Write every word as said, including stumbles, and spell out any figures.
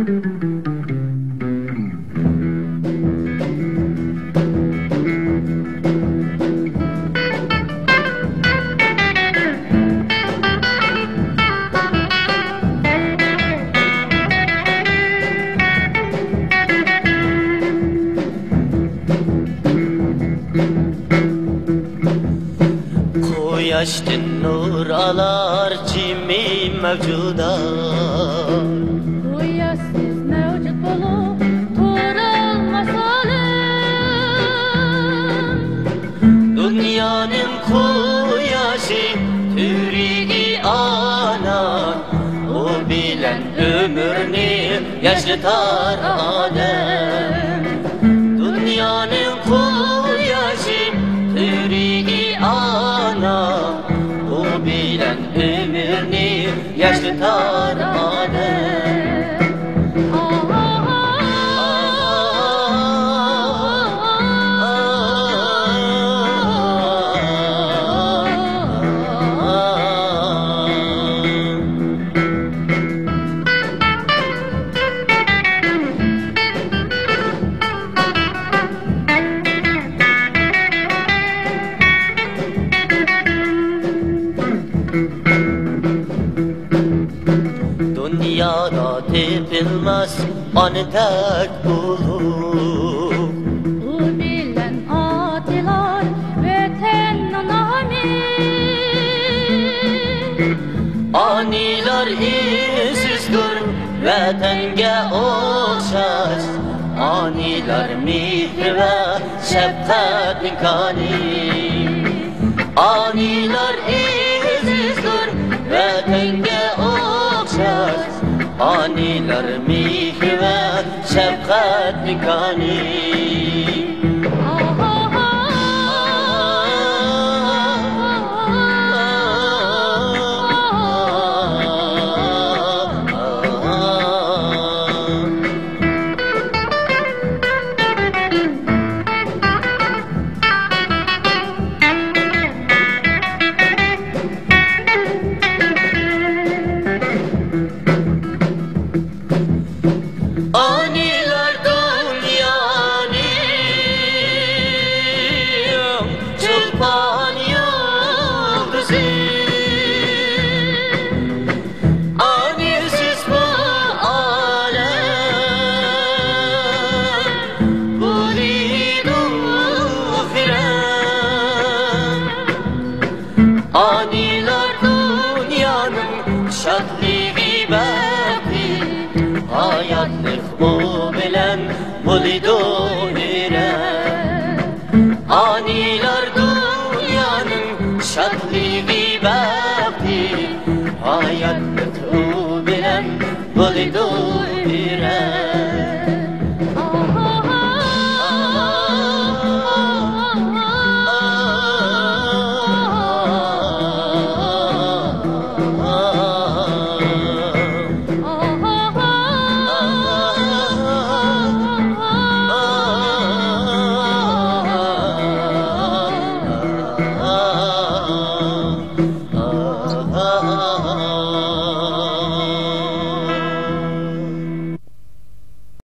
قۇياشتىن نۇر ئالار جىمى مەۋجۇدات. قۇياشسىز مەۋجۇت بولۇپ تۇرالماس ئالەم. دۇنيانىڭ قۇياشى تۈۋرۈكى ئانا، ئۇ بىلەن ئۆمۈرنى ياشنىتار ئادەم. دۇنيانىڭ قۇياشى تۈۋرۈكى ئانا، ئۇ بىلەن ئۆمۈرنى ياشنىتار ئادەم. دۇنيادا تېپىلماس ئانىدەك ئۇلۇغ. ئۇ بىلەن ئاتىلار ۋەتەننىڭ نامى. ئانىلار ئېزىزدۇر ۋەتەنگە ئوخشاش، ئانىلار مېھرى ۋە شەپقەتنىڭ كانى. ئانىلار ئېزىزدۇر ۋەتەنگە ئوخشاش، ئانىلار مېھرى ۋە شەپقەتنىڭ كانى. ئانىلار دۇنيانىڭ چولپان يۇلتۇزى. ئانىسىز بۇ ئالەم بولىدۇ ۋىران. ئانىلار دۇنيانىڭ شادلىقى، بەختى، ھاياتلىق ئۇ بىلەن بولىدۇ ھەيران. ئانىلار دۇنيانىڭ شادلىقى، بەختى، ھاياتلىق ئۇ بىلەن بولىدۇ ھەيران.